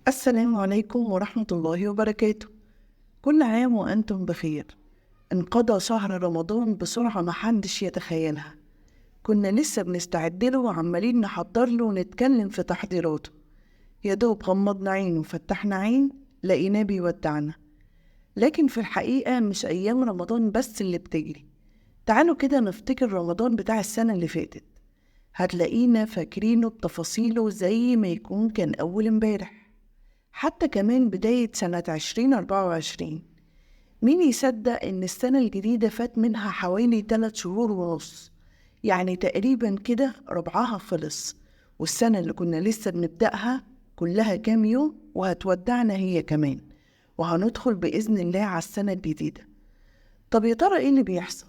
السلام عليكم ورحمة الله وبركاته. كل عام وأنتم بخير. انقضى شهر رمضان بسرعة محدش يتخيلها. كنا لسه بنستعد له وعمالين نحضر له ونتكلم في تحضيراته. يا دوب غمضنا عين وفتحنا عين لقيناه بيودعنا. لكن في الحقيقة مش أيام رمضان بس اللي بتجري. تعالوا كده نفتكر رمضان بتاع السنة اللي فاتت، هتلاقينا فاكرينه بتفاصيله زي ما يكون كان أول امبارح. حتى كمان بداية سنة 2024، مين يصدق إن السنة الجديدة فات منها حوالي 3 شهور ونص، يعني تقريبا كده ربعها خلص، والسنة اللي كنا لسه بنبدأها كلها كام يوم وهتودعنا هي كمان، وهندخل بإذن الله على السنة الجديدة. طب يا ترى إيه اللي بيحصل؟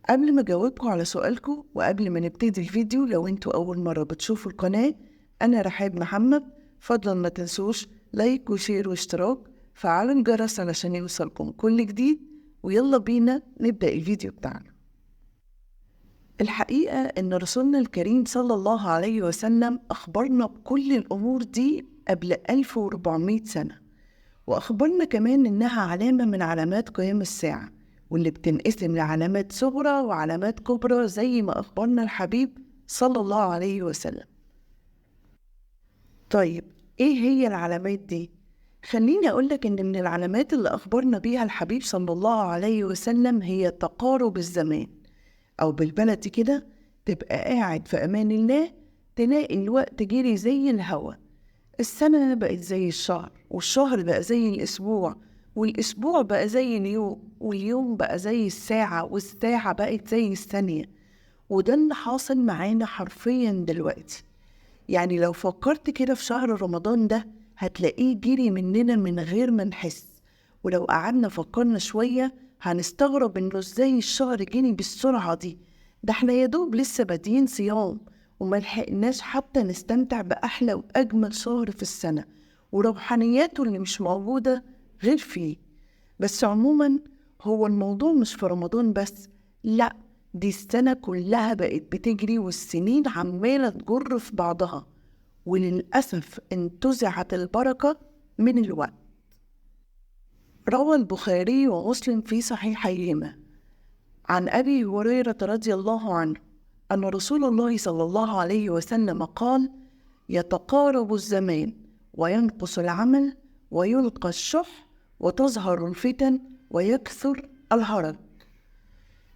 قبل ما أجاوبكم على سؤالكم وقبل ما نبتدي الفيديو، لو انتوا أول مرة بتشوفوا القناة، أنا رحاب محمد، فضلا ما تنسوش like و share واشتراك، فعلوا الجرس علشان يوصلكم كل جديد، ويلا بينا نبدأ الفيديو بتاعنا. الحقيقة إن رسولنا الكريم صلى الله عليه وسلم أخبرنا بكل الأمور دي قبل 1400 سنة، وأخبرنا كمان إنها علامة من علامات قيام الساعة، واللي بتنقسم لعلامات صغرى وعلامات كبرى زي ما أخبرنا الحبيب صلى الله عليه وسلم. طيب إيه هي العلامات دي؟ خليني أقولك إن من العلامات اللي أخبرنا بيها الحبيب صلى الله عليه وسلم هي تقارب الزمان، أو بالبلدي كده تبقى قاعد في أمان الله تلاقي الوقت جري زي الهوا. السنة بقت زي الشهر، والشهر بقى زي الأسبوع، والأسبوع بقى زي اليوم، واليوم بقى زي الساعة، والساعة بقت زي الثانية. وده اللي حاصل معانا حرفيا دلوقتي. يعني لو فكرت كده في شهر رمضان ده هتلاقيه جري مننا من غير ما نحس، ولو قعدنا فكرنا شوية هنستغرب انه ازاي الشهر جري بالسرعة دي، ده احنا يا دوب لسه بادئين صيام وملحقناش حتى نستمتع بأحلى وأجمل شهر في السنة وروحانياته اللي مش موجودة غير فيه. بس عموما هو الموضوع مش في رمضان بس، لا، دي السنة كلها بقت بتجري والسنين عمالة تجر في بعضها، وللأسف انتزعت البركة من الوقت. روى البخاري ومسلم في صحيحيهما عن أبي هريرة رضي الله عنه أن رسول الله صلى الله عليه وسلم قال: يتقارب الزمان وينقص العمل ويلقى الشح وتظهر الفتن ويكثر الهرج.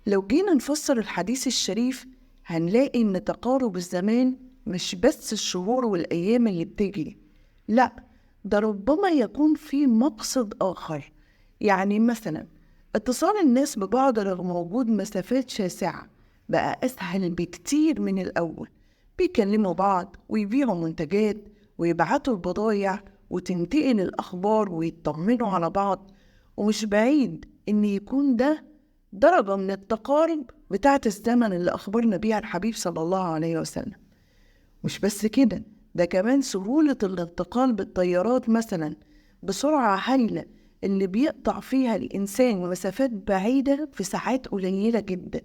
لو جينا نفسر الحديث الشريف هنلاقي إن تقارب الزمان مش بس الشهور والأيام اللي بتجري، لا، ده ربما يكون في مقصد آخر. يعني مثلا اتصال الناس ببعض رغم وجود مسافات شاسعة بقى أسهل بكتير من الأول، بيكلموا بعض ويبيعوا منتجات ويبعتوا البضايع وتنتقل الأخبار ويطمنوا على بعض، ومش بعيد إن يكون ده درجة من التقارب بتاعة الزمن اللي أخبرنا بيها الحبيب صلى الله عليه وسلم. مش بس كده، ده كمان سهولة الانتقال بالطيارات مثلا بسرعة هايلة اللي بيقطع فيها الإنسان مسافات بعيدة في ساعات قليلة جدا،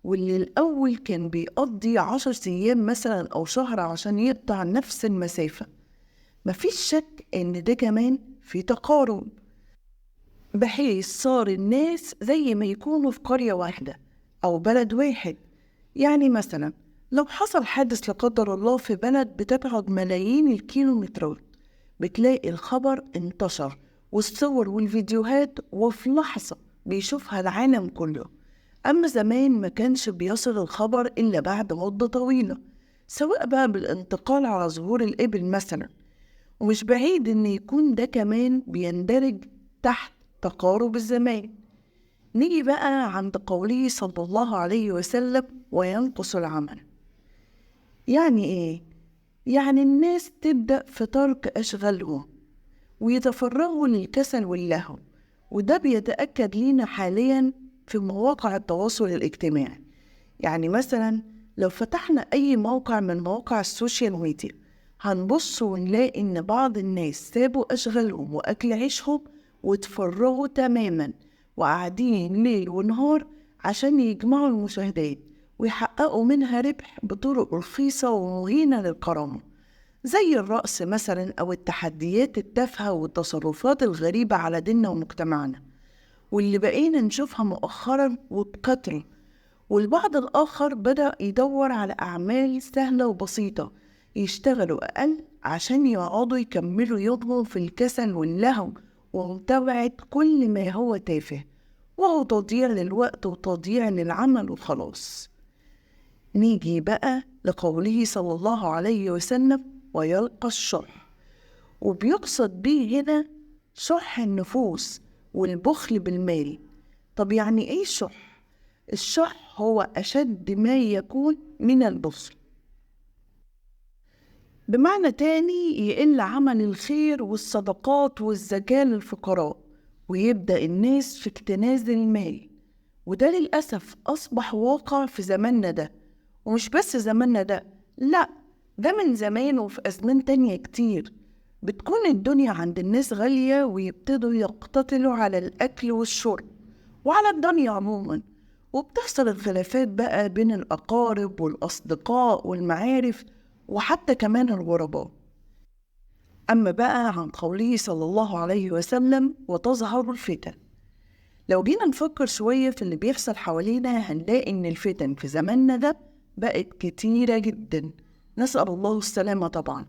واللي الأول كان بيقضي 10 أيام مثلا أو شهر عشان يقطع نفس المسافة. مفيش شك إن ده كمان في تقارب، بحيث صار الناس زي ما يكونوا في قرية واحدة أو بلد واحد. يعني مثلا لو حصل حادث لا قدر الله في بلد بتبعد ملايين الكيلومترات، بتلاقي الخبر انتشر والصور والفيديوهات، وفي لحظة بيشوفها العالم كله. أما زمان ما كانش بيصل الخبر إلا بعد مدة طويلة، سواء بقى بالانتقال على ظهور الإبل مثلا. ومش بعيد إن يكون ده كمان بيندرج تحت تقارب الزمان. نيجي بقى عند قوله صلى الله عليه وسلم: وينقص العمل. يعني إيه؟ يعني الناس تبدأ في ترك أشغالهم ويتفرغوا للكسل واللهو، وده بيتأكد لينا حاليا في مواقع التواصل الاجتماعي. يعني مثلا لو فتحنا أي موقع من مواقع ال social media هنبص ونلاقي إن بعض الناس سابوا أشغالهم وأكل عيشهم وتفرغوا تماما وقاعدين ليل ونهار عشان يجمعوا المشاهدات ويحققوا منها ربح بطرق رخيصة ومهينة للكرامة، زي الرقص مثلا أو التحديات التافهة والتصرفات الغريبة على ديننا ومجتمعنا، واللي بقينا نشوفها مؤخرا وبكثرة. والبعض الآخر بدأ يدور على أعمال سهلة وبسيطة يشتغلوا أقل عشان يقعدوا يكملوا يومهم في الكسل واللهو ومتابعة كل ما هو تافه، وهو تضييع للوقت وتضييع للعمل وخلاص. نيجي بقى لقوله صلى الله عليه وسلم ويلقى الشح، وبيقصد بيه هنا شح النفوس والبخل بالمال. طب يعني ايه الشح؟ الشح هو أشد ما يكون من البخل، بمعنى تاني يقل عمل الخير والصدقات والزكاة للفقراء، ويبدأ الناس في اكتناز المال. وده للأسف أصبح واقع في زماننا ده، ومش بس زماننا ده، لا ده من زمان وفي أزمان تانية كتير. بتكون الدنيا عند الناس غالية ويبتدوا يقتتلوا على الأكل والشرب وعلى الدنيا عموما، وبتحصل الخلافات بقى بين الأقارب والأصدقاء والمعارف وحتى كمان الغرباء. أما بقى عن قوله صلى الله عليه وسلم وتظهر الفتن، لو جينا نفكر شوية في اللي بيحصل حوالينا هنلاقي إن الفتن في زماننا ده بقت كتيرة جدا، نسأل الله السلامة طبعا.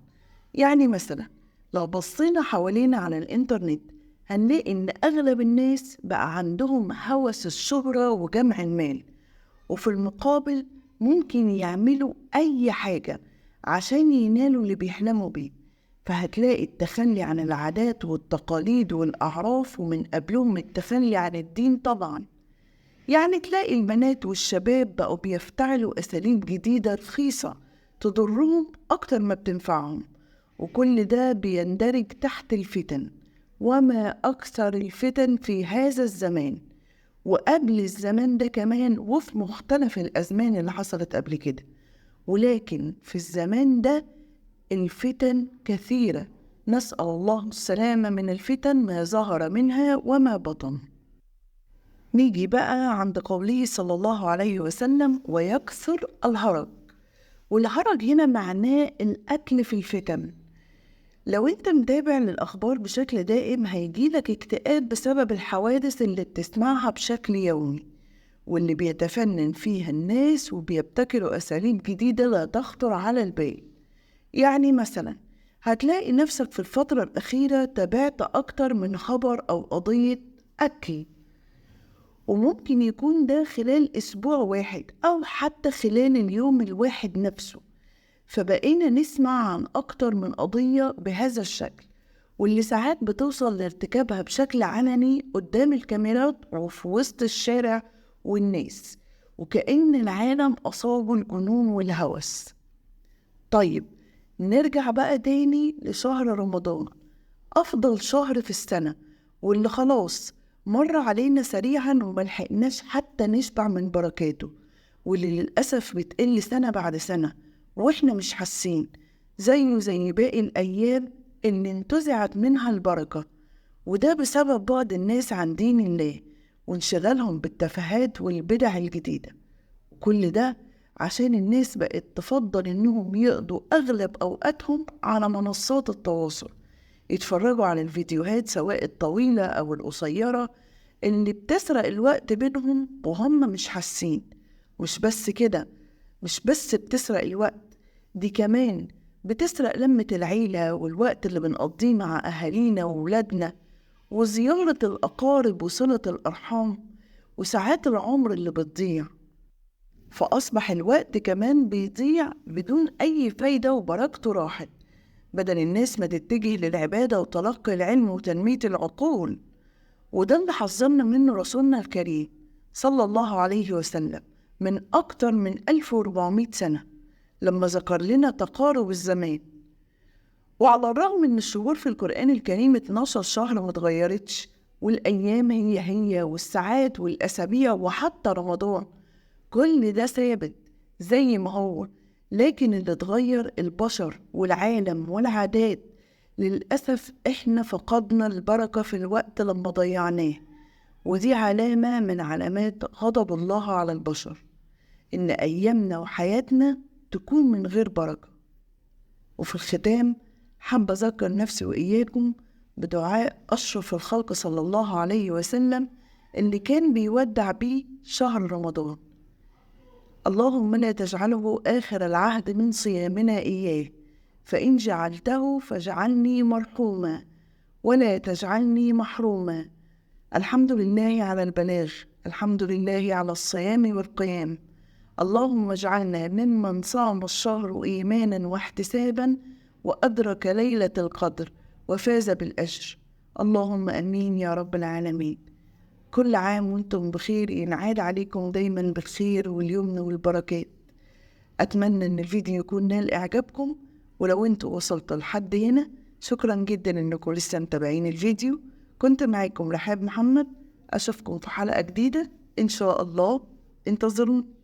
يعني مثلا لو بصينا حوالينا على الإنترنت هنلاقي إن أغلب الناس بقى عندهم هوس الشهرة وجمع المال، وفي المقابل ممكن يعملوا أي حاجة عشان ينالوا اللي بيحلموا بيه. فهتلاقي التخلي عن العادات والتقاليد والأعراف، ومن قبلهم التخلي عن الدين طبعا. يعني تلاقي البنات والشباب بقوا بيفتعلوا أساليب جديدة رخيصة تضرهم أكتر ما بتنفعهم، وكل ده بيندرج تحت الفتن. وما أكثر الفتن في هذا الزمان وقبل الزمان ده كمان، وفي مختلف الأزمان اللي حصلت قبل كده، ولكن في الزمان ده الفتن كثيرة، نسأل الله السلامة من الفتن ما ظهر منها وما بطن. نيجي بقى عند قوله صلى الله عليه وسلم ويكثر الهرج. والهرج هنا معناه الأكل في الفتن. لو انت متابع للأخبار بشكل دائم هيجيلك اكتئاب بسبب الحوادث اللي بتسمعها بشكل يومي، واللي بيتفنن فيها الناس وبيبتكروا أساليب جديدة لا تخطر على البال. يعني مثلا هتلاقي نفسك في الفترة الأخيرة تابعت أكتر من خبر أو قضية أكل، وممكن يكون ده خلال أسبوع واحد أو حتى خلال اليوم الواحد نفسه. فبقينا نسمع عن أكتر من قضية بهذا الشكل، واللي ساعات بتوصل لارتكابها بشكل علني قدام الكاميرات وفي وسط الشارع والناس، وكأن العالم أصابه الجنون والهوس. طيب نرجع بقى تاني لشهر رمضان، أفضل شهر في السنة، واللي خلاص مر علينا سريعا وملحقناش حتى نشبع من بركاته، واللي للأسف بتقل سنة بعد سنة وإحنا مش حاسين، زيه زي باقي الأيام اللي انتزعت منها البركة. وده بسبب بعد الناس عن دين الله وانشغالهم بالتفاهات والبدع الجديدة. وكل ده عشان الناس بقت تفضل إنهم يقضوا أغلب أوقاتهم على منصات التواصل، يتفرجوا على الفيديوهات سواء الطويلة أو القصيرة اللي بتسرق الوقت بينهم وهم مش حاسين. مش بس كده، مش بس بتسرق الوقت، دي كمان بتسرق لمة العيلة والوقت اللي بنقضيه مع أهالينا وولادنا، وزيارة الأقارب وصلة الأرحام، وساعات العمر اللي بتضيع. فأصبح الوقت كمان بيضيع بدون أي فايدة وبركته راحت، بدل الناس ما تتجه للعبادة وتلقي العلم وتنمية العقول. وده اللي حذرنا منه رسولنا الكريم صلى الله عليه وسلم من أكتر من 1400 سنة لما ذكر لنا تقارب الزمان. وعلى الرغم إن الشهور في القرآن الكريم 12 شهر ما اتغيرتش، والأيام هي هي، والساعات والأسابيع وحتى رمضان، كل ده ثابت زي ما هو، لكن اللي اتغير البشر والعالم والعادات. للأسف إحنا فقدنا البركة في الوقت لما ضيعناه، ودي علامة من علامات غضب الله على البشر، إن أيامنا وحياتنا تكون من غير بركة. وفي الختام حابة أذكر نفسي وإياكم بدعاء أشرف الخلق صلى الله عليه وسلم اللي كان بيودع بيه شهر رمضان: اللهم لا تجعله آخر العهد من صيامنا إياه، فإن جعلته فاجعلني مرحوما ولا تجعلني محروما. الحمد لله على البلاغ، الحمد لله على الصيام والقيام. اللهم اجعلنا ممن صام الشهر إيمانا واحتسابا وأدرك ليلة القدر وفاز بالأجر. اللهم أمين يا رب العالمين. كل عام وانتم بخير، ينعاد عليكم دايما بالخير واليمن والبركات. أتمنى أن الفيديو يكون نال إعجابكم، ولو انتوا وصلتوا لحد هنا شكرا جدا انكم لسه متابعين الفيديو. كنت معاكم رحاب محمد، أشوفكم في حلقة جديدة إن شاء الله. انتظروني.